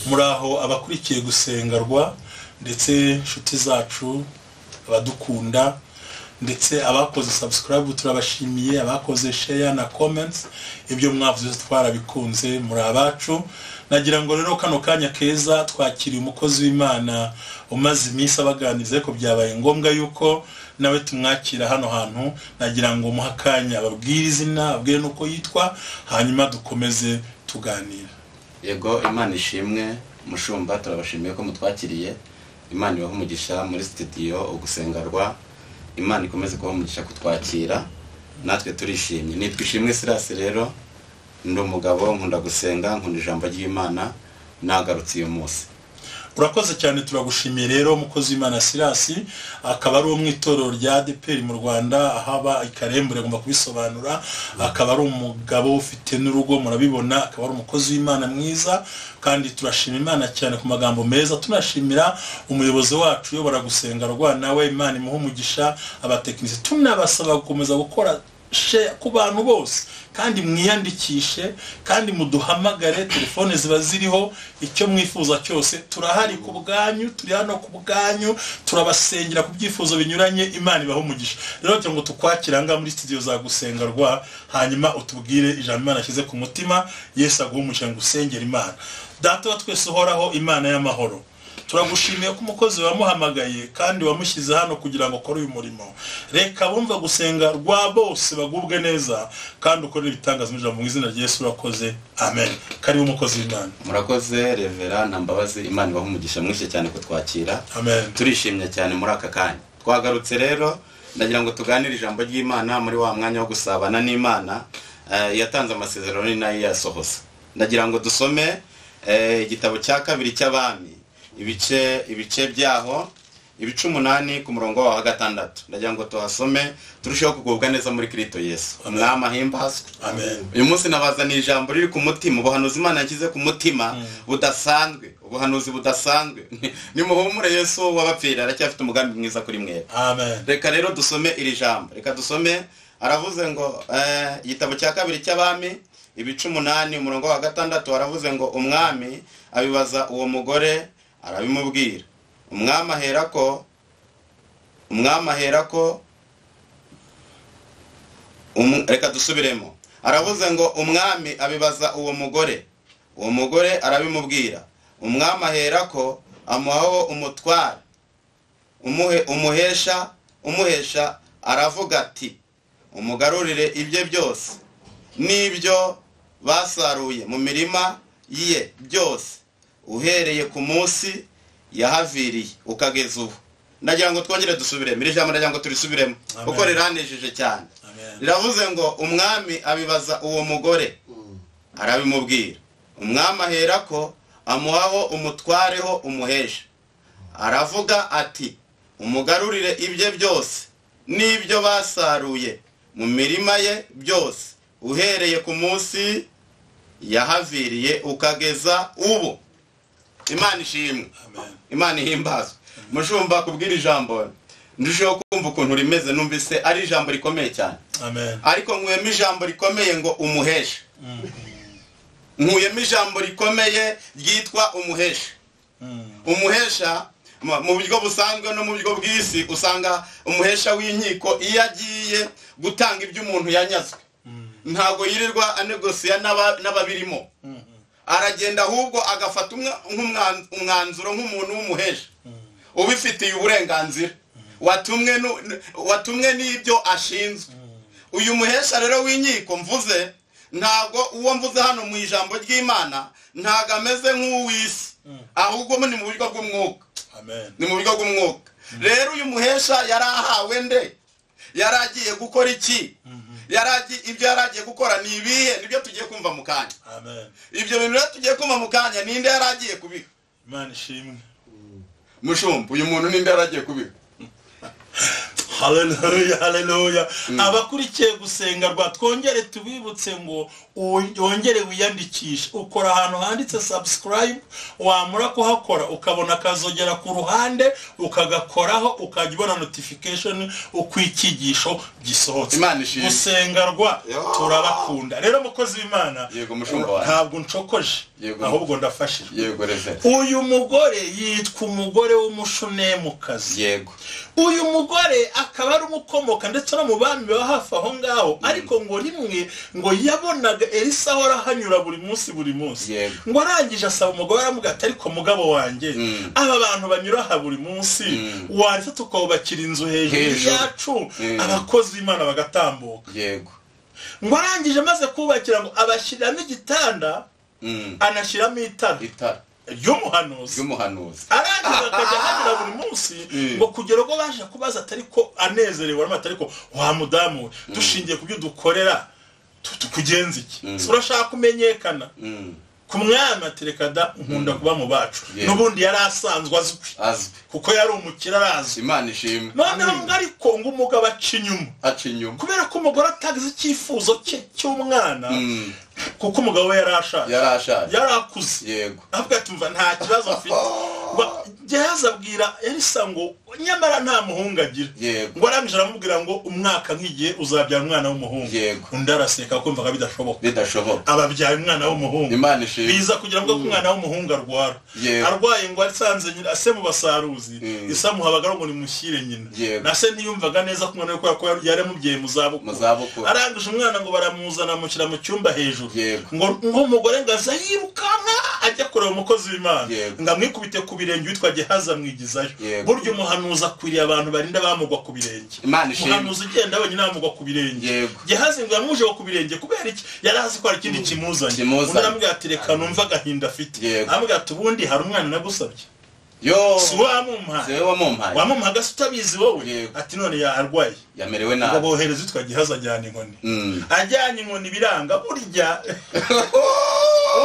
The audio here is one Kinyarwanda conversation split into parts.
Muraho abakurikiye gusengarwa ndetse inshuti zacu abadukunda ndetse abakoze subscribe turabashimiye, abakoze share na comments, ibyo mwavuze twarabikunze, muri abacu. Nagira ngo rero kano kanya keza twakiriye umukozi w'Imana umaze iminsi abaganiza, ariko byabaye ngombwa yuko nawe tumwakira hano hantu. Nagira ngo muhe akanya ababwire izina, ababwire n'uko yitwa, hanyuma dukomeze tuganira. Yego, Imana ishimwe. Mushumba, turabashimiye ko mutwakiriye. Imana ibahe umugisha muri studio ugusengarwa. Imana ikomeze kubaha umugisha kutwakira, natwe turishimye. Nitwa Ishimwe Silas rero, ndi umugabo, nkunda gusenga, nkunda ijambo ry'Imana, nagarutse uyu munsi. Urakoze cyane, turagushimiye rero umukozi w'Imana Silas, akaba ari mu itorero rya ADEPR mu Rwanda, ahaba ikarembure agomba kubisobanura, akaba ari umugabo ufite n'urugo murabibona, akaba ari umukozi w'Imana mwiza, kandi turashima Imana cyane ku magambo meza. Tunashimira umuyobozi wacu uyobora gusengarwa, nawe Imana imuhe umugisha, abatekinisiye tunabasaba gukomeza gukora share ku bantu bose, kandi mwiyandikishe, kandi muduhamagare, telefone ziba ziriho, icyo mwifuza cyose turahari ku bwanyu, turi hano ku bwanyu, turabasengera ku byifuzo binyuranye. Imana ibahe umugisha. Rero cyangwa tukwakira ngaha muri studio za gusengarwa, hanyuma utubwire ijambo Imana ashyize ku mutima. Yesu aguhe umugisha ngo usengere Imana. Data wa twese uhoraho, Imana y'amahoro, turagushimiye ko umukozi wamuhamagaye kandi wamushyize hano kugira ngo akore uyu murimo. Reka bumva gusenga rwa bose bagubwe neza, kandi ukore ibitangaza mu ijambo mu izina rya Yesu urakoze, amen. Karibu umukozi w'Imana. Murakoze Revera na Mbabazi, Imana ibahe umugisha mwinshi cyane kutwakira. Amen. Turishimye cyane muri aka kanya twagarutse. Rero ndagira ngo tuganire ijambo ry'Imana muri wa mwanya wo gusabana n'Imana yatanze amasezerano ni nayo yasohoza. Ndagira ngo dusome igitabo cya kabiri cy'Abami, ibice byaho ibice 8 ku murongo wa 6. Ndagira ngo tuhasome turusheho kugubwa neza muri Kristo Yesu. Umwami ahimbazwe. Amen. Uyu munsi nabazaniye ijambo riri ku mutima, ubuhanuzi Imana yashyize ku mutima budasanzwe, ubuhanuzi budasanzwe. Nimuhumure, Yesu wabapfira aracyafite umugambi mwiza kuri mwebwe. Amen. Reka rero dusome iri jambo. Reka dusome. Aravuze ngo igitabo cya kabiri cy'Abami ibice 8 umurongo wa 6, aravuze ngo umwami abibaza uwo mugore arabimubwira. Umwami aherako reka dusubiremo. Aravuze ngo umwami abibaza uwo mugore, uwo mugore arabimubwira. Umwami aherako amuhaho umutware umuhesha, aravuga ati umugarurire ibye byose n'ibyo basaruye mu mirima ye byose, uhereye ku munsi yahaviriye ukageza ubu. Ndagira ngo twongere dusubiremo iri jambo, ndagira ngo turisubiremo kuko riranejeje cyane. Riravuze ngo umwami abibaza uwo mugore arabimubwira. Umwami aherako amuhaho umutwareho umuhesha, aravuga ati umugarurire ibye byose n'ibyo basaruye mu mirima ye byose, uhereye ku munsi yahaviriye ukageza ubu. Imana ishimwe. Imana ihimbazwe. Mushumba, kubwira ijambo ndusheho kumva ukuntu rimeze, numvise ari ijambo rikomeye cyane. Amen. Ariko nkuyemo ijambo rikomeye ngo umuhesha. Nkuyemo ijambo rikomeye ryitwa umuhesha. Umuhesha mu buryo busanzwe no mu buryo bw'isi, usanga umuhesha w'inkiko iyo agiye gutanga ibyo umuntu yanyazwe, ntabwo yirirwa anegosiya n'ababirimo. Aragenda ahubwo agafata umwanzuro nk'umuntu w'umuhesha ubifitiye uburenganzira, watumwe n'ibyo ashinzwe. Uyu muhesha rero w'inkiko mvuze, ntabwo uwo mvuze hano mu ijambo ry'Imana ntabwo ameze nk'uw'isi, ahubwo ni mu buryo bw'umwuka. Amen. Ni mu buryo bw'umwuka. Rero uyu muhesha yarahawe nde? Yaragiye gukora iki? Ibyo yaragiye gukora ni ibihe? Nibyo tugiye kumva mu kanya. Amen. Ibyo bintu rero tugiye kumva mu kanya, ninde yaragiye kubiha? Imana ishimwe. Mushumba, uyu muntu ninde yaragiye kubiha? Haleluya, haleluya. Abakurikiye gusenga rwa, twongere tubibutse ngo wongere wiyandikishe, ukora ahantu handitse subscribe, wamara kuhakora ukabona akazogera ku ruhande, ukagakoraho, ukajya ubona notification uko icyigisho gisohotse. Imana ishimwe. Gusenga rwa, Yo. turabakunda. Rero mukozi w'Imana, Yego, mushumba wanjye. ntabwo nshokoje, Yego. ahubwo ndafashijwe. Yego, reverend. Uyu mugore yitwa umugore w'umushunemukazi. Uyu mugore akaba ari umukomoka ndetse no mu bami baba hafi aho ngaho, ariko ngo rimwe ngo yabonaga Elisa ahora ahanyura buri munsi buri munsi. Ngo arangije asaba umugore, aramubwira ati: "Ariko mugabo wanjye, aba bantu banyura aha buri munsi, waretse tukubakira inzu hejuru Hejuru. yacu, abakozi b'Imana bagatambuka?" Ngo arangije amaze kubakira, ngo abashyiriramo igitanda, anashyiramo itara Itara ry'umuhanuzi. Ry'umuhanuzi. Arangije akajya ahanyura buri munsi, ngo kugera ubwo baje kubaza, atari ko anezerewe, aramubwira ati: "Ariko wa mudamu we, dushingiye ku byo dukorera, tukugenza iki? Urashaka kumenyekana ku mwami?" Ati: "Reka da, nkunda kuba mu bacu." N'ubundi yari asanzwe azwi, Azwi. kuko yari umukire, arazwi. Imana ishimwe. Noneho ngo ariko ngo umugabo aca inyuma, Aca inyuma. kubera ko umugore atagize icyifuzo cye cy'umwana, kuko umugabo we yari ashaje. Yari ashaje. Yari akuze. Avuga ati: "Mva, nta kibazo mfite." Ngo Gehazi abwira Elisa ngo nyamara nta muhungu agira. Ngo arangije aramubwira ngo umwaka nk'igihe uzabyara umwana w'umuhungu. Undi araseka, kumvaga bidashoboka. Bidashoboka. Ababyaye umwana w'umuhungu. Imana ishimwe. Biza kugira ngo umwana w'umuhungu arwara. Arwaye, ngo asanze nyina ase mu basaruzi, ise amuha abagaragu ngo nimushyire nyina. Na se ntiyumvaga neza ko umwana we, kubera ko yari yamubyaye mu zabukuru. Mu zabukuru. Arangije umwana ngo baramuzana, amushyira mu cyumba hejuru. Ngo nk'umugore ngo aza yirukanka ajya kureba umukozi w'Imana, ngo amwikubite ku birenge, witwa Gehazi amwigizayo. Burya umuhanuzi akwiriye abantu barinda bamugwa ku birenge. Imana ishimwe. Umuhanuzi ugenda wenyine amugwa ku birenge. Gehazi ngo yamuje ku birenge kubera iki? Yari azi ko hari ikindi kimuzanye. Kimuzanye. Undi aramubwira ati: "Reka numve agahinda afite." Aramubwira ati: "Ubundi hari umwana nagusabye? Yo. Si wamumpaye?" Si wowe wamumpaye. Wamumpaga se utabizi wowe? Ati: "None yarwaye." Yamerewe Ngo nabi. bohereza witwa Gehazi, ajyana inkoni. Ajyanye inkoni biranga. Burya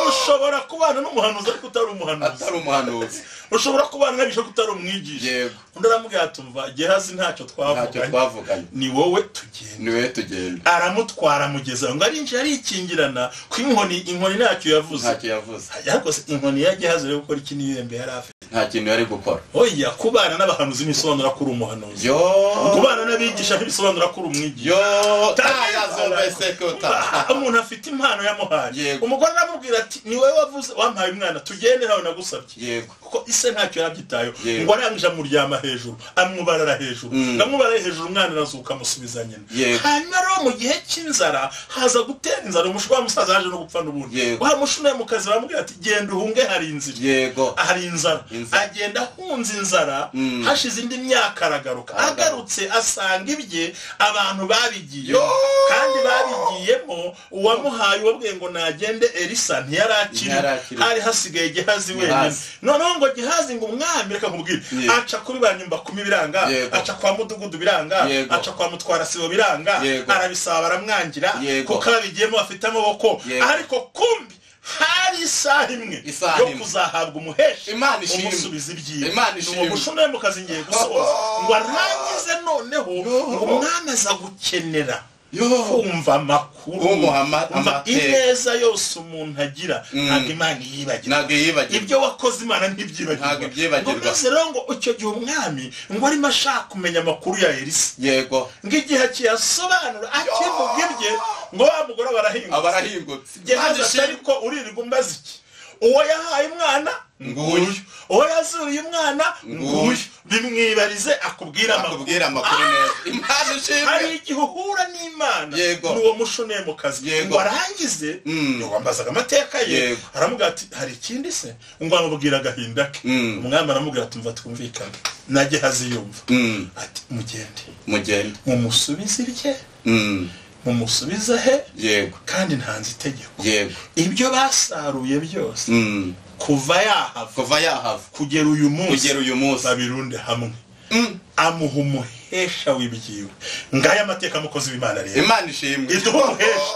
ushobora kubana n'umuhanuzi ariko utari umuhanuzi. Atari umuhanuzi. Ushobora kubana n'abigisha ariko utari umwigisha. Undi aramubwira ati: "Umva Gehazi, ntacyo Ntacyo twavuganye, twavuganye. ni wowe tugenda." Ni wowe tugenda. Aramutwara amugeza, ngo arinjira arikingirana ku inkoni, inkoni ntacyo yavuze. Ntacyo yavuze. Ariko se inkoni ya Gehazi rero gukora iki n'ibembe yari afite? Nta kintu yari gukora. Oya, kubana n'abahanuzi ntibisobanura ko uri umuhanuzi. Yo. Kubana n'abigisha ntibisobanura ko uri umwigisha. Yo. Tayazobesekuta. Umuntu afite impano yamuhaye. Umugore aramubwira ati: "Ni wowe wavuze wampaye umwana, tugende, ntawe nagusabye." Kuko ise ntacyo yarabyitayeho. Ngo arangije amuryama hejuru, amwubarara hejuru. Ngo amwubarare hejuru, umwana arazuka, amusubiza nyina. Hanyuma rero mu gihe cy'inzara haza gutera inzara, wa musaza yaje no gupfa n'ubundi. Wa mushunemukazi baramubwira ati: "Genda uhunge, hari inzira, hari inzara." Inzara. Agenda ahunze inzara. Hashize indi myaka aragaruka. Aragaruka. Agarutse asanga ibye abantu babigiye, Yo! kandi babigiyemo uwamuhaye, uwabwiye ngo nagende, Elisa ntiyarakiriho. Ntiyarakiriho. Hari hasigaye Gehazi wenyine. Gehazi. Noneho ngo Gehazi, ngo umwami, reka nkubwire, aca kuri ba nyumba kumi biranga, aca kwa mudugudu biranga, aca kwa mutwara sibo biranga, arabisaba baramwangira, kuko ababigiyemo bafite amaboko. Ariko kumbi hari isaha imwe Isaha yo imwe. kuzahabwa umuhesha Imana ishimwe. umusubiza ibyiwe. Imana Ni uwo ishimwe. mushunemukazi ngiye gusoza. Ngo arangize, noneho ngo umwami aza gukenera Yo. kumva amakuru. Kumuha Umva, amateka. ineza yose umuntu agira, ntabwo Imana yibagirwa. Ntabwo yibagirwa. Ibyo wakoze Imana ntibyibagirwa. Ntabwo ibyibagirwa. Ngo maze rero ngo icyo gihe umwami ngo arimo ashaka kumenya amakuru ya Elisa, ngo igihe akiyasobanura, akivuga ibye, ngo wa mugore barahingutse. Abarahingutse. Gehazi ati: "Ariko uririrwa umbaza iki? Uwo yahaye umwana nguyu, uwo yazuriye umwana nguyu, bimwibarize akubwira amakuru." Akubwira amakuru neza. Imana ishimwe. Hari igihe uhura n'Imana n'uwo mushunemukazi. Ngo arangize, wambazaga amateka ye, aramubwira ati: "Hari ikindi se?" Ngo amubwira agahinda ke. Umwami aramubwira ati: "Umva, twumvikane." Na Gehazi yumva. Ati: "Mugende, Mugende. mumusubize ibye, mumusubize he, kandi ntanze itegeko, ibyo basaruye byose kuva yahava Kuva yahava kugera uyu munsi, kugera uyu munsi, babirunde hamwe." Amuha umuhesha w'ibyiwe. Ngaya amateka, mukozi w'Imana rero. Imana ishimwe. Iduha umuhesha.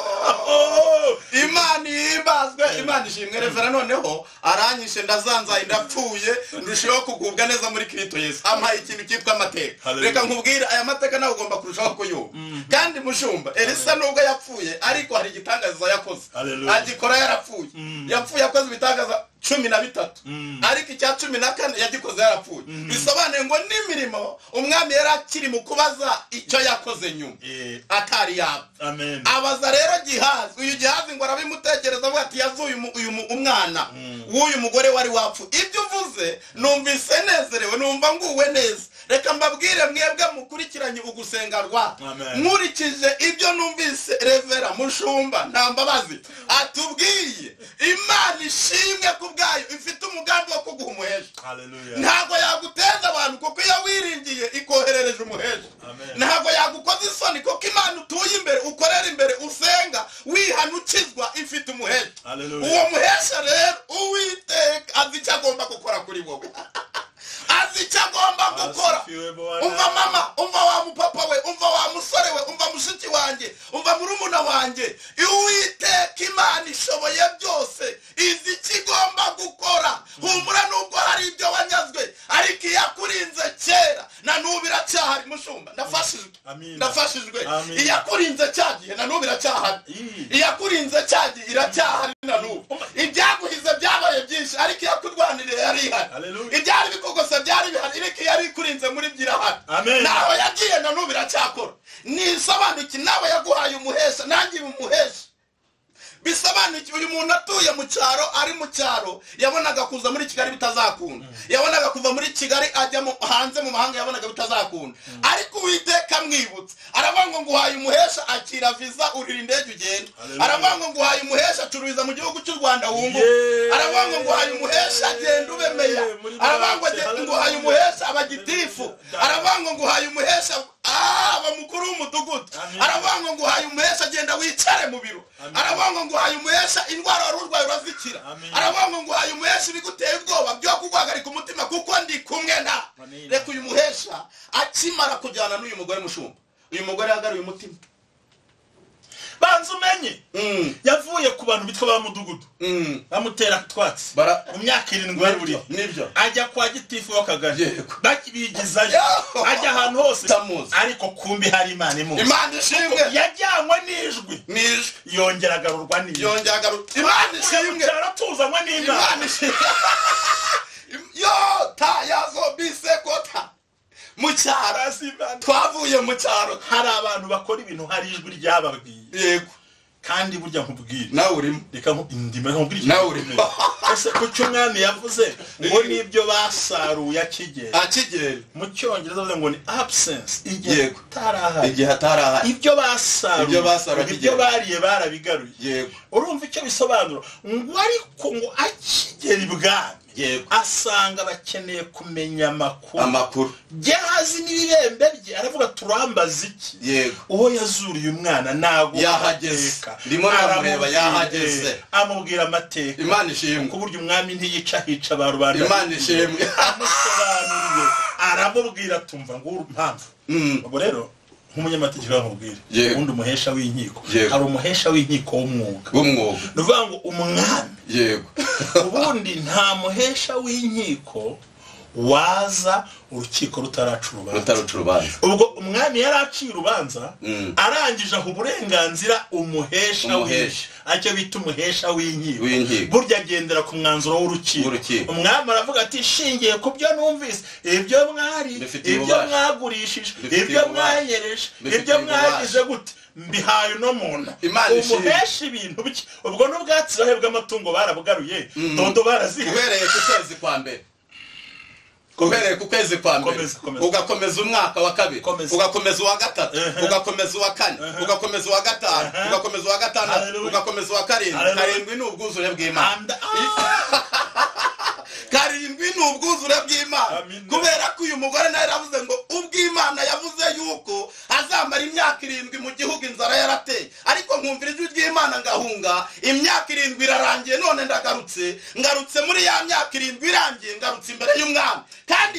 Imana ihimbazwe, Imana. Imana ishimwe. Revera noneho aranyishe, ndazanzaye, ndapfuye, ndushaho kugubwa neza muri Kristo Yesu. Ampaye ikintu cyitwa amateka. Reka nkubwire, aya mateka nawe ugomba kurushaho kuyumva. Kandi mushumba, Elisa nubwo yapfuye ariko hari igitangaza yakoze, agikora yarapfuye. Yapfuye akoze ibitangaza 13, ariko icya 14 yagikoze yarapfuye. Bisobanuye ngo n'imirimo umwami yari akiri mu kubaza icyo yakoze nyuma atari yaba. Abaza rero Gihazi, uyu Gihazi ngo arabimutekereza avuga ati yazuye uyu umwana w'uyu mugore wari wapfu. Ibyo uvuze numvise nezerewe, numva nguwe neza. Reka mbabwire mwebwe mukurikiranye ugusenga rwa, nkurikije ibyo numvise Revera mushumba nta mbabazi atubwiye, Imana ishimwe ku bwayo ifite umugambi wo kuguha umuhesha. Ntabwo yaguteza abantu kuko iyo wiringiye ikoherereje umuhesha. Ntabwo yagukoza isoni kuko Imana utuye imbere, ukorera imbere, usenga wihanukizwa, ifite umuhesha. Uwo muhesha rero Uwiteka azi icyo agomba gukora kuri wowe, azi icyo agomba gukora. Umva mama, umva wa mupapa we, umva wa musore we, umva mushiki wanjye, umva murumuna wanjye, Uwiteka Imana ishoboye byose, izi icyo igomba gukora. Humura nubwo hari ibyo wanyazwe, ariko iyakurinze kera na n'ubu iracyahari. Mushumba, ndafashijwe, ndafashijwe. Iyakurinze cya gihe na n'ubu iracyahari, iyakurinze cya gihe iracyahari na n'ubu. Ibyaguhize byabaye byinshi, ariko iyakurwaniriye yari ihari. Ibyari bikugose byari bihari, ariko yari ikurinze muri byo irahari. Naho yagiye na n'ubu iracyakora. Nisobanuki nawe yaguhaye umuhesha, nanjye umuhesha. Bisobanuki uyu muntu atuye mu cyaro, ari mu cyaro, yabonaga kuza muri Kigali bitazakunda, yabonaga kuva muri Kigali ajya hanze mu mahanga, yabonaga bitazakunda. Ariko Uwiteka amwibutsa, aravuga ngo nguhaye umuhesha, akira visa, urira indege ugenda. Aravuga ngo nguhaye umuhesha, cururiza mu gihugu cy'u Rwanda wunguke. Aravuga ngo nguhaye umuhesha, genda ube meya. Aravuga ngo nguhaye umuhesha, abagitifu. Aravuga ngo nguhaye umuhesha, aba mukuru w'umudugudu. Aravuga ngo nguhaye umuhesha, genda wicare mu biro. Aravuga ngo nguhaye umuhesha, indwara wari urwaye urazikira. Aravuga ngo nguhaye umuhesha, ibiguteye ubwoba byo kuguhagarika umutima kuko ndi kumwe na. Reka uyu muhesha akimara kujyana n'uyu mugore mushumba, uyu mugore yagaruye umutima. Banza umenye yavuye ku bantu bitwa ba mudugudu, bamutera twatsi mu myaka 7 bari buri, ajya kwa gitifu w'akagari, bakibigizayo, ajya ahantu hose, ariko kumbi hari Imana imuzi. Imana ishimwe. Yajyanywe n'ijwi, yongera agarurwa n'ijwi, Imana ishimwe. Tuzanywe n'Imana. Imana ishimwe. Yo ta yazo bise kota mu cyaro, twavuye mu cyaro. Hari abantu bakora ibintu hari ijwi ryababwiye. Yego. Kandi burya nkubwire nawe urimo, reka indima nkubwire nawe urimo. Ese kuki umwami yavuze ngo nibyo basaruye akigera, akigera mu cyongereza bavuga ngo ni absence, igihe atarahari, igihe atarahari, ibyo basaruye, ibyo bariye barabigaruye. Yego. Urumva icyo bisobanura? Ngo ariko ngo akigera ibwami, asanga bakeneye kumenya amakuru. Gehazi n'ibibembe bye aravuga turambaza iki? Uwo yazuriye umwana ntago yahageze, ndimo namureba yahageze, amubwira amateka. Imana ishimwe. Ku buryo umwami ntiyica hica ba rubanda. Imana ishimwe. Amusobanuriye, aramubwira tumva ngo impamvu. Ubwo rero nk'umunyamategeko bamubwira ubundi umuhesha w'inkiko, hari umuhesha w'inkiko w'umwuga, ni ukuvuga ngo umwami. Yego. Ubundi nta muhesha w'inkiko waza urukiko rutaraca urubanza. Ubwo umwami yari aciye urubanza, arangije aho uburenganzira umuhesha w'inkiko, aricyo bita umuhesha w'inkiko. Burya agendera ku mwanzuro w'urukiko. Umwami aravuga ati shingiye ku byo numvise, ibyo mwari, ibyo mwagurishije, ibyo mwanyereje, ibyo mwagize gute, mbihaye uno muntu. Umuhesha ibintu bye. Ubwo n'ubwatsi bahe bw'amatungo barabugaruye, dodo baraziha. Uhereye ku kwezi kwa mbere, uhereye ku kwezi kwa mbere, ugakomeza umwaka wa kabiri, ugakomeza uwa gatatu, ugakomeza uwa kane, ugakomeza uwa gatanu, ugakomeza uwa gatandatu, ugakomeza uwa karindwi. Karindwi ni ubwuzure bw'Imana. Karindwi ni ubwuzure bw'Imana. Kubera ko uyu mugore nawe yaravuze ngo ubw'Imana yavuze yuko azamara imyaka 7 mu gihugu inzara yarateye, ariko nkumvira ijwi ry'Imana ngahunga, imyaka 7 irarangiye, none ndagarutse, ngarutse muri ya myaka 7 irangiye, ngarutse imbere y'umwami. Kandi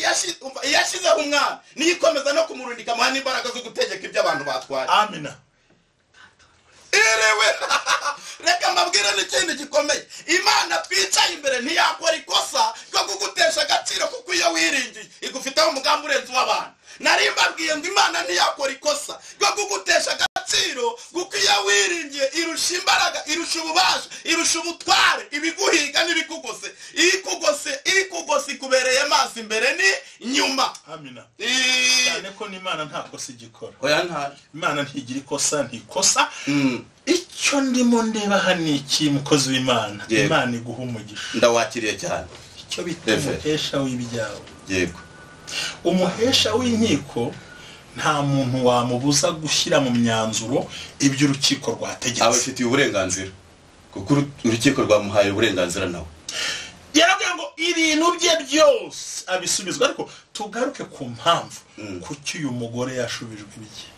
yashyizeho umwami, niyikomeza no kumurundika amuha n'imbaraga zo gutegeka ibyo abantu batwaye. Amina. Erewe. Reka mbabwire nkubwire n'ikindi gikomeye, Imana twicaye imbere ntiyakora ikosa ryo kugutesha agaciro, kuko iyo wiringiye igufiteho umugambi urenze uw'abantu. Nari mbabwiye ngo Imana ntiyakora ikosa ryo kugutesha agaciro, kuko iyo wiringiye irusha imbaraga, irusha ububasha, irusha ubutware ibiguhiga n'ibikugose. Ikugose ikugose ikubereye maso imbere ni nyuma. Amina. Cyane ko n'Imana nta kosa igikora. Oya ntayo. Imana ntigira ikosa, ntikosa. Icyo ndimo ndeba hano iki, mukozi w'Imana, Imana iguha umugisha. Ndawakiriye cyane. Icyo bita umuhesha w'ibyawe. Yego. Umuhesha w'inkiko nta muntu wamubuza gushyira mu myanzuro ibyo urukiko rwategetse. Abafitiye uburenganzira, kuko urukiko rwamuhaye uburenganzira nawe. Yarabwiye ngo ibintu bye byose abisubizwa. Ariko tugaruke ku mpamvu kuki uyu mugore yashubijwe ibye.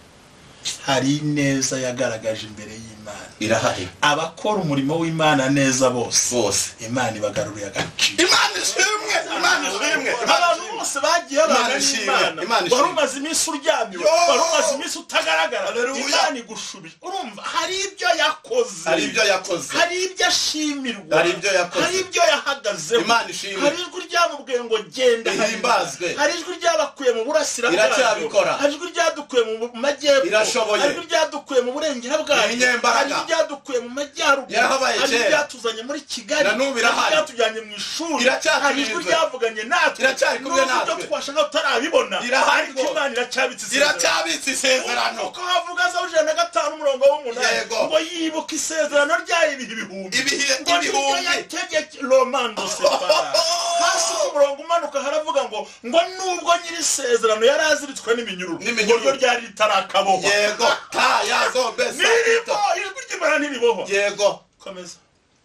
Hari ineza yagaragaje imbere y'Imana. Irahari. Abakora umurimo w'Imana neza bose bose Imana ibagaruriye agaciro. Imana ishimwe, Imana ishimwe. Abantu bose bagiye babana n'Imana. Wari umaze iminsi uryamye, wari umaze iminsi utagaragara, Imana igushubije. Urumva hari ibyo yakoze, hari ibyo yakoze, hari ibyo ashimirwa, hari ibyo yakoze, hari ibyo yahagazeho. Imana ishimwe. Hari ijwi ryamubwiye ngo genda, ihimbazwe. Hari ijwi ryabakuye mu burasira bwayo, hari ijwi ryadukuye mu majyepfo, hari ijwi ryadukuye mu burengera bwayo, hari ijwi ryadukuye mu majyaruguru, hari ijwi ryatuzanye muri Kigali, hari ryatujyanye mu ishuri, hari ijwi ryavuganye natwe, n'ubwo twashaka tutarabibona, ariko Imana iracyabitse isezerano. Uko havuga za 105 umurongo w'8 ngo yibuka isezerano ryayo ibihe ibihumbi, ibihe ibihumbi yategeke Romando separa. Hasi ku murongo umanuka haravuga ngo nubwo nyiri isezerano yaraziritswe n'iminyururu, ngo ryari ritarakabohwa. Yego, ta yazo besa. Niribo ijwi ry'Imana ntiribohwa. Yego. Komeza.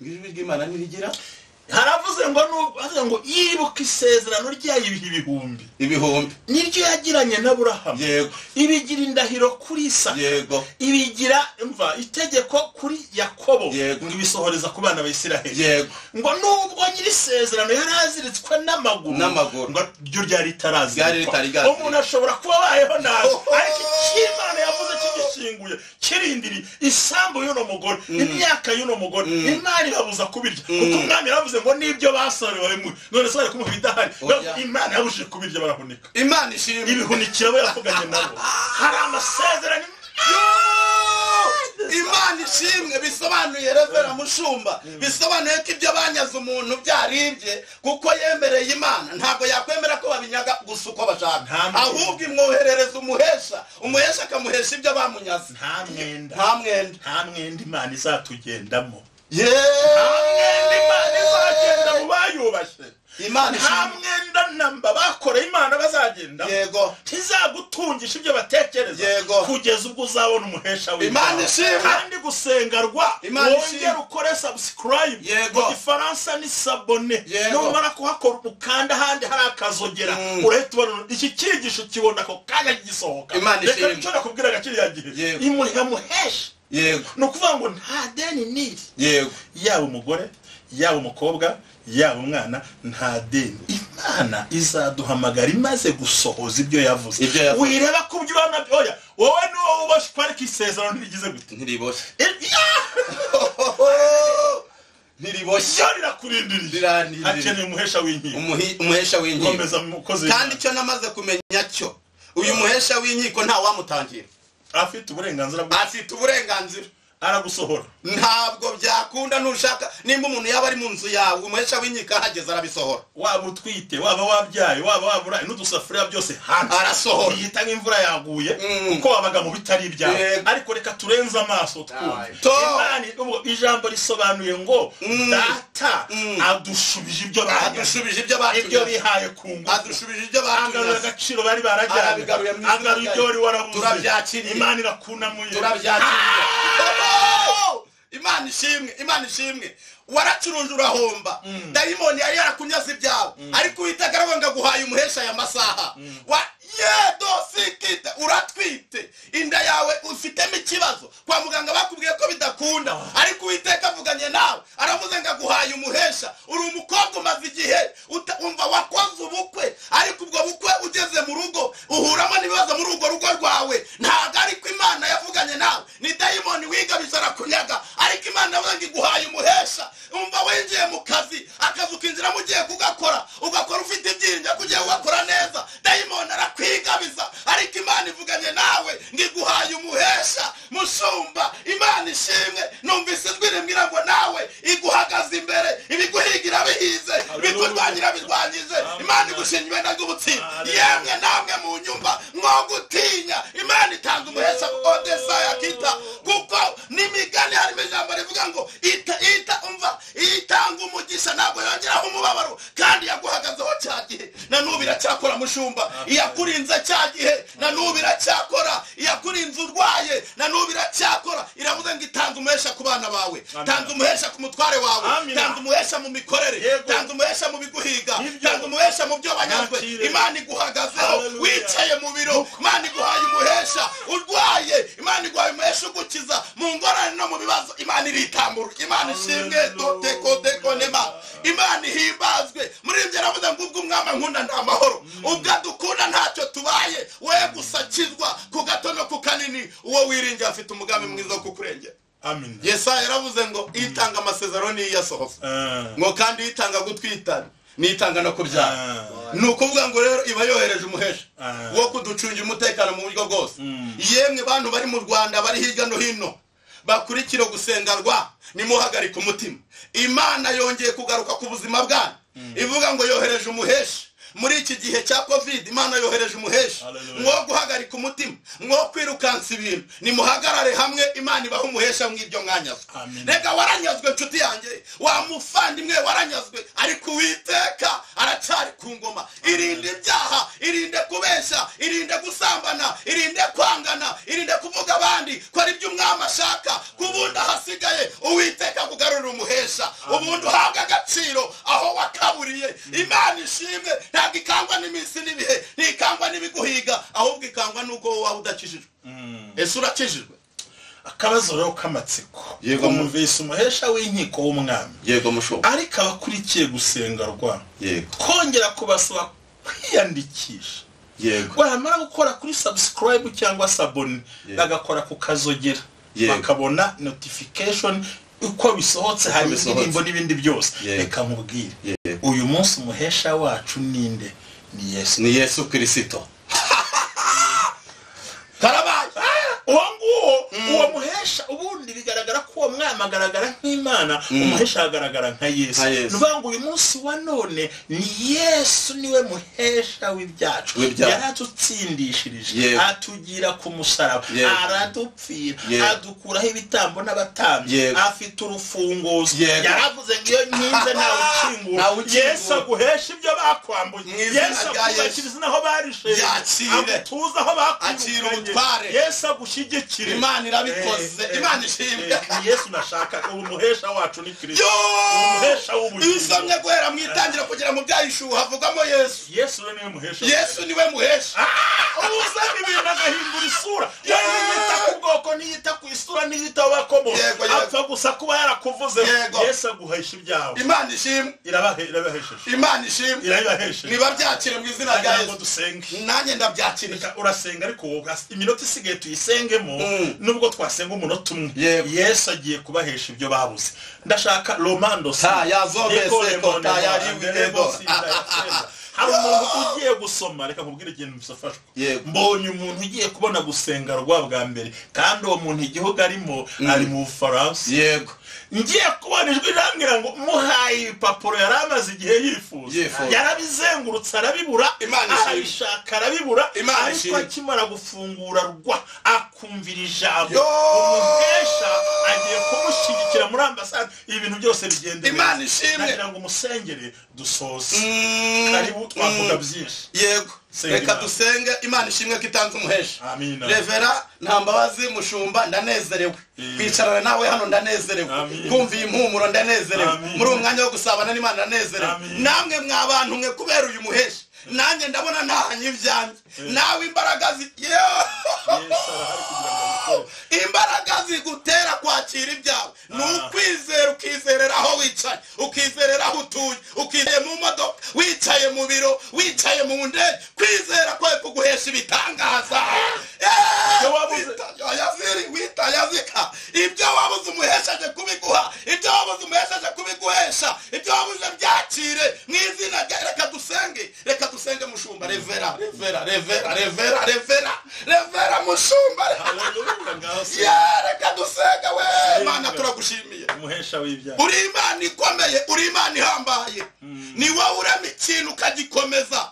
Ijwi ry'Imana ntirigira. Haravuze ngo nubwo ngo yibuka isezerano ryayo ibihe ibihumbi, ibihumbi niryo yagiranye na Aburahamu. Yego. Ibigira indahiro kuri Isaka. Yego. Ibigira imva itegeko kuri Yakobo. Yego. Ngo ibisohoreza ku bana ba Isiraheli. Yego. Ngo nubwo nyiri isezerano yaraziritswe n'amaguru, ngo ryo ryari ritarazirikwa. Umuntu ashobora kuba abayeho nabi, ariko Imana yavuze kigishinguye kirindiri isambu y'uno mugore, imyaka y'uno mugore, Imana irabuza kubirya, kuko umwami yaravuze ngo nibyo basorewe bimwe, none se bari kumuha ibidahari. Imana yabujije kubirya barahunika. Imana ishimwe. Ibihunikira bo yavuganye nabo. Hari amasezerano. Imana ishimwe. Bisobanuye Revera Mushumba, bisobanuye ko ibyo banyaze umuntu byaribye kuko yemereye Imana. Ntabwo yakwemera ko babinyaga gusa uko bashaka, ahubwo imwoherereza umuhesha, umuhesha akamuhesha ibyo bamunyaze. Nta mwenda, nta mwenda, nta mwenda Imana izatugendamo. Nta mwenda Imana izagenda mu bayubashye. Imana nta mwenda namba bakoreye Imana bazagenda. Yego. Ntizagutungisha ibyo batekereza. Yego. Kugeza ubwo uzabona umuhesha w'Imana. Imana ishimwe. Kandi gusengarwa, wongere ukore subscribe. Yego. Mu Gifaransa ni s'abonner. Numara kuhakora ukanda ahandi hari akazogera, urahita ubona iki cyigisho kibona ako kanya gisohoka. Reka nicyo nakubwiraga kiriya gihe. Imuha muhesha. Yego. Ni ukuvuga ngo nta deni niri. Yego. Yaba umugore, yaba umukobwa, yaba umwana, nta deni. Imana izaduhamagara imaze gusohoza ibyo yavuze. Wireba ku byo ubona, oya, wowe ni wowe uboshe ariko isezerano ntirigize gute? Ntiriboshye. Ntiriboshye. Rirakurindiriye. Hakeneye umuhesha w'inkiko. Umuhesha w'inkiko. Komeza mukozi. Kandi icyo namaze kumenya cyo, uyu muhesha w'inkiko nta wamutangira. Afite uburenganzira bwo. Afite uburenganzira. Aragusohora. Ntabwo byakunda nushaka. Nimba umuntu yaba ari mu nzu yawe, umuhesha w'inkiko ahageze arabisohora. Waba utwite, waba wabyaye, waba waburaye n'udusafuriya byose hanze. Arasohora. Yita nk'imvura yaguye, kuko wabaga mu bitari ibyawe. Ariko reka turenze amaso twumve. Imana ijambo risobanuye ngo data adushubije ibyo adushubije ibyo batunze, ibyo bihaye ku ngufu, adushubije ibyo batunze, agaruye agaciro bari barajyanye, agaruye ibyo wari warabuze. Turabyakiriye. Imana irakunamuye. Turabyakiriye. Imana ishimwe, Imana ishimwe. Waracuruje urahomba, dayimoni yari yarakunyaze ibyawe, ariko Uwiteka aravuga ngo aguhaye umuhesha aya masaha. Yedo sikite, uratwite, inda yawe ufitemo ikibazo, kwa muganga bakubwiye ko bidakunda, ariko Uwiteka avuganye nawe aravuze ngo aguhaye umuhesha. Uri umukobwa umaze igihe umva wakoze ubukwe, ariko ubwo bukwe ugeze mu rugo uhuramo n'ibibazo muri urwo rugo rwawe. Ntabwo ariko Imana yavuganye nawe, ni dayimoni wigabije arakunyaga, ariko Imana Imana yavuze ngo iguhaye umuhesha. Umva, winjiye mu kazi, akazi ukinjiramo ugiye kugakora, ugakora ufite ibyiringiro ko ugiye kugakora neza, dayimoni arakwigabiza, ariko Imana ivuganye nawe ngo iguhaye umuhesha. Mushumba, Imana ishimwe, numvise ijwi rimbwira ngo nawe iguhagaze imbere, ibiguhigira bihize, ibikurwanyira birwanyije. Imana igushinga ibendera ry'ubutsinzi. Yemwe namwe mu nyumba mwo gutinya, Imana itanga umuhesha. Odesa yakita, kuko n'imigani harimo ijambo rivuga ngo ita umva, itanga umugisha ntabwo yongeraho umubabaro, kandi yaguhagazeho cya gihe na n'ubu iracyakora. Mushumba, iyakurinze cya gihe na n'ubu iracyakora, iyakurinze urwaye na n'ubu iracyakora. Iravuze ngo itanze umuhesha ku bana bawe, tanze umuhesha ku mutware wawe, tanze umuhesha mu mikorere, tanze umuhesha mu biguhiga, tanze umuhesha mu byo banyazwe. Imana iguhagazeho wicaye mu biro, Imana iguhaye umuhesha urwaye, Imana iguhaye umuhesha ugukiza mu ngorane no mu bibazo. Imana iritambura. Imana ishimwe, dotekodekonema, Imana ihimbazwe. Muri ibyo aravuze ngo ubwo umwami ankunda nta mahoro, ubwo adukunda ntacyo tubaye. We gusa kizwa ku gato no ku kanini, uwo wiringiye afite umugambi mwiza wo kukurengera. Amen. Yesaya yaravuze ngo itanga amasezerano niyo iyasohoza, ngo kandi itanga gutwita nitanga no kubyara. Ni ukuvuga ngo rero iba yohereje umuhesha wo kuducungira umutekano mu buryo bwose. Yemwe bantu bari mu Rwanda, bari hirya no hino bakurikira gusenga rwa, nimuhagarike umutima. Imana yongeye kugaruka ku buzima bwanyu, ivuga ngo yohereje umuhesha. Muri iki gihe cya Covid, Imana yohereje umuhesha mwo guhagarika umutima, mwo kwirukansa ibintu. Nimuhagarare hamwe, Imana ibaha umuhesha mw'ibyo mwanyazwe. Rega waranyazwe nshuti yanjye, wa muvandimwe, waranyazwe, ariko Uwiteka aracyari ku ngoma. Irinde ibyaha, irinde kubesha, irinde gusambana, irinde kwangana, irinde kuvuga abandi ko ari byo umwami ashaka. Kubundi ahasigaye Uwiteka kugarurira umuhesha, ubundi uhabwa agaciro aho wakaburiye. Imana ishimwe, ntabwo ikangwa n'iminsi n'ibihe, ntikangwa n'ibiguhiga, ahubwo ikangwa n'uko wowe waba udakijijwe. Ese urakijijwe? Akabazo rero k'amatsiko. Kumvise umuhesha w'inkiko w'umwami. Yego mushumba. Ariko abakurikiye gusenga rwa, Yego. twongera kubasaba kwiyandikisha. Yego. Wamara gukora kuri subscribe cyangwa s'abonner, bagakora ku kazogera, bakabona notification uko bisohotse, hari indirimbo n'ibindi byose. Reka nkubwire, uyu munsi umuhesha wacu ninde? Ni Yesu. Ni Yesu Kristo. Karabaye. Uwo nguwo, uwo muhesha ubundi bigaragara ko uwo mwami agaragara nk'Imana, umuhesha agaragara nka Yesu. Nka Yesu. Ni ukuvuga ngo uyu munsi wa none ni Yesu niwe muhesha w'ibyacu. W'ibyacu. Yaradutsindishirije, Yego. atugira ku musaraba, Yego. aradupfira, Yego. adukuraho ibitambo n'abatambyi, Yego. afite urufunguzo. Yego. Yaravuze ngo iyo nkinze ntawe ukingura. Ntawe ukingura. Yesu aguhesha ibyo bakwambuye, Mu izina Yesu rya Yesu. akubakira izina aho barishenye, Yakire. agutuza aho bakwirukanye, Akira ubutware. Yesu agushyigikire. Imana irabikoze. Imana ishimwe. Ni Yesu nashaka. Ubu muhesha wacu ni Kristo, Yo! umuhesha Iyo w'ubugingo. usomye guhera mu itangira kugera mu byahishuwe havugamo Yesu. Yesu rero niwe muhesha. Yesu niwe muhesha. Uzana ibintu agahindura isura. We ntiyita ku bwoko, ntiyita ku isura, ntiyita aho bakomoka, Yego, yego. apfa gusa kuba yarakuvuze. Yego. Yesu aguhesha ibyawe. Imana ishimwe. Irabahesheje. Imana ishimwe. Irabahesheje. Niba byakire mu izina rya Ndagira ngo Yesu. dusenge. Nanjye ndabyakiriye. Reka, urasenga, ariko wowe iminota isigaye tuyisengemo, nubwo twasenga umunota umwe. Yego. Yesu agiye kubahesha ibyo babuze. Ndashaka romando. Ta ya zobe seko, ta ya riwi ego. Hari umuntu ugiye gusoma, reka nkubwire ikintu bisafashwa. Yego. Mbonye umuntu ugiye kubona gusenga rwa bwa mbere, kandi uwo muntu igihugu arimo ari mu Bufaransa. Yego. Ngiye kubona ijwi rirambwira ngo muhaye ibipapuro yari amaze igihe yifuza, Yifuza. yarabizengurutse arabibura, Imana ishimwe. arabishaka arabibura, Imana ariko ishimwe. akimara gufungura rwa akumvira ijambo, Yo! umuhesha agiye kumushyigikira muri ambasade, ibintu byose bigende neza. Imana ishimwe. Nagira ngo umusengere dusoze. Karibu, twavuga byinshi. Yego. Senga Reka Imana. dusenge. Imana ishimwe ko itanze umuhesha. Amina. Revera nta mbabazi, mushumba, ndanezerewe kwicarana nawe hano, ndanezerewe Amin. kumva iyi mpumuro, ndanezerewe Amin. muri uwo mwanya wo gusabana n'Imana, ndanezerewe. Amin. Namwe mwa bantu mwe, kubera uyu muhesha nanjye ndabona ntahanye ibyanjye nawe imbaraga Yesu arahari kugira ngo abikore. Imbaraga zigutera kwakira ibyawe ni ukwizera, ukizerera aho wicaye, ukizerera aho utuye, ukizeye mu modoka, wicaye mu biro, wicaye mu ndege. Kwizera kwawe kuguhesha ibitangaza. Ibyo wabuze. Wita yazika, ibyo wabuze umuhesha aje kubiguha. Ibyo wabuze umuhesha aje kubiguhesha. Ibyo wabuze byakire mu izina rya. Reka dusenge, reka dusenge mushumba. Revera, revera, revera, revera, revera, revera mushumba. Haleluya, ngaho se. Ya, reka dusenge we. Mana, turagushimiye. Umuhesha w'ibyaha. Uri Imana ikomeye, uri Imana ihambaye. Ni wowe urema ikintu ukagikomeza,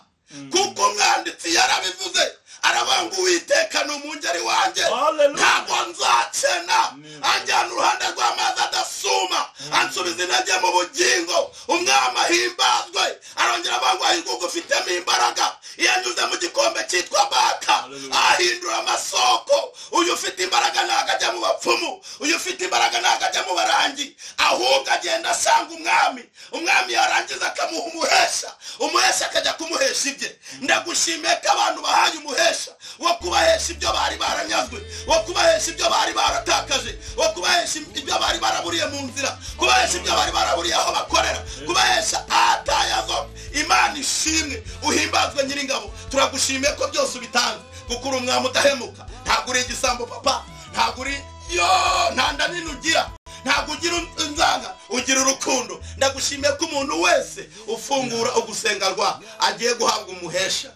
kuko umwanditsi yarabivuze, aravuga ngo Uwiteka ni umwungeri wanjye, Hallelujah. ntabwo nzakena. Anjyana uruhande rw'amazi adasuma, ansubiza intege mu bugingo. Umwami ahimbazwe. Arongera avuga ngo hahirwa ugufitemo imbaraga. Iyo anyuze mu gikombe cyitwa Baka, Hallelujah. ahindura amasoko. Uyu ufite imbaraga ntabwo ajya mu bapfumu, uyu ufite imbaraga ntabwo ajya mu barangi, ahubwo agenda asanga umwami. Umwami yarangiza akamuha umuhesha, umuhesha akajya kumuhesha ibye. Ndagushimiye ko abantu bahaye umuhesha wo kubahesha ibyo bari baranyazwe, wo kubahesha ibyo bari baratakaje, wo kubahesha ibyo bari baraburiye mu nzira, kubahesha ibyo bari baraburiye aho bakorera, kubahesha atayazo. Imana ishimwe, uhimbazwe Nyiringabo. Turagushimiye ko byose ubitanze, kuko uri umwami udahemuka. Ntabwo uri igisambo papa, ntabwo uri yo, nta nda nini ugira, ntabwo ugira inzanga, ugira urukundo. Ndagushimiye ko umuntu wese ufungura ugusenga rwa agiye guhabwa umuhesha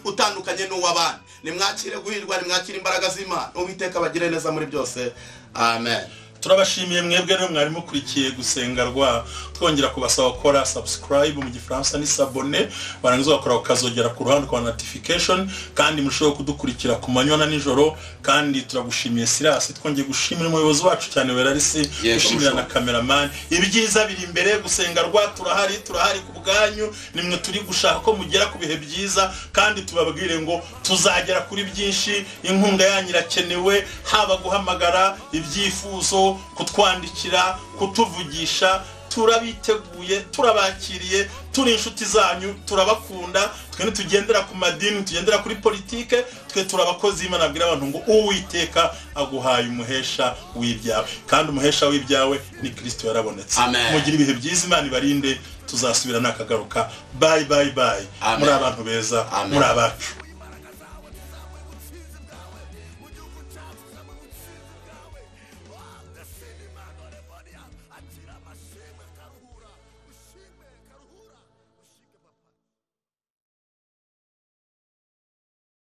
utandukanye n'uw'abandi. Nimwakire guhirwa, nimwakire imbaraga z'Imana. Uwiteka bagire neza muri byose. Amen. Turabashimiye mwebwe rero mwari mukurikiye Gusenga Rwa. Twongera kubasaba gukora subscribe, mu Gifaransa ni s'abonner, warangiza ugakora ukazogera ku ruhande kwa notification, kandi mushobora kudukurikira ku manywa na nijoro. Kandi turagushimiye Silas, twongeye gushimira umuyobozi wacu cyane Werarisi, gushimira na Mushumba. cameraman. Ibyiza biri imbere. Gusenga Rwa turahari, turahari ku bwanyu, nimwe turi gushaka ko mugera ku bihe byiza, kandi tubabwire ngo tuzagera kuri byinshi. Inkunga yanyu irakenewe, haba guhamagara, ibyifuzo, kutwandikira, kutuvugisha. Turabiteguye, turabakiriye, turi inshuti zanyu, turabakunda. Twe ntitugendera ku madini, tugendera kuri politike, twe turi abakozi b'Imana. Abwira abantu ngo Uwiteka aguhaye umuhesha w'ibyawe, kandi umuhesha w'ibyawe ni Kristo, yarabonetse. Amen. Mugire ibihe byiza, Imana ibarinde. Tuzasubira nakagaruka. Bye bye bye. Amen. Muri abantu beza. Amen. Muri abacu.